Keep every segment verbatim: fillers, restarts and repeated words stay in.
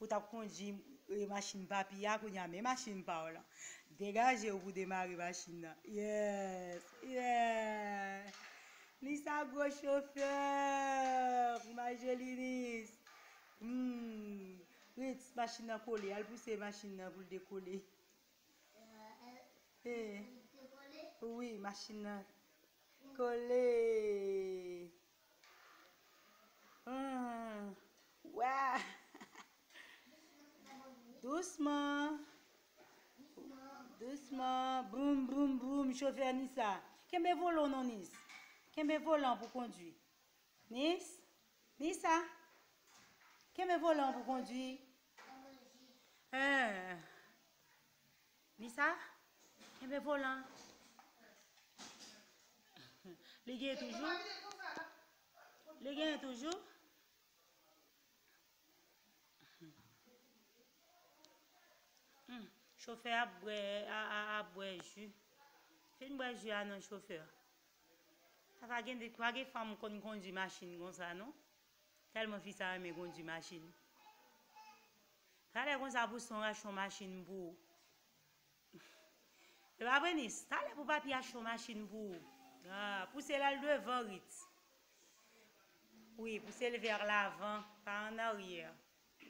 Ou t ap kondui, e, machin papi a, kounye a men machin pa w lan. Degaje w pou demare machin nan. Yes, yes. Nisa gwo chofè. Majolinis. Hmm. Ritz, machin nan kole. Al pouse machin nan pou l dekole. Eh. Wi, machin nan kole. Hmm. Wa. Dousman. Dousman. Broum, broum, broum. Chofè Nisa. Kenbe volan non, Nis. Kenbe volan pou kondui. Nis. Nisa. Kenbe volan pou kondui. Hein. Nisa. Kenbe volan. Li genyen toujou? Li genyen toujou? Hmm, chofè ap bwè, a, a, ap bwè ji. Fin bwè ji a non, chofè. Sa pa gen, pa gen fanm konn kondui machin konsa, non. Tèlman fi sa renmen kondui machin. Talè konsa pou son rache yon machin pou ou. E pa vre, Nis? Talè pou papi achte yon machin pou ou. Ah, pouse l al devan, Ritz. Wi, pouse l vers l'avant, pa an aryè.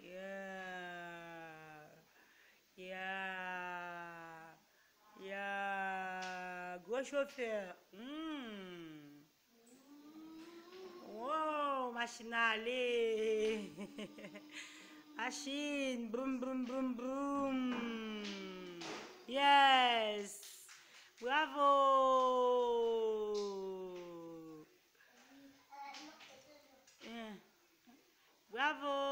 Yeah. Yeah. Yeah. Gwo chofè. Hmm. Wow, machin ale. Machin, broum, broum, broum, broum. Yes. Bravo. Eh. Bravo.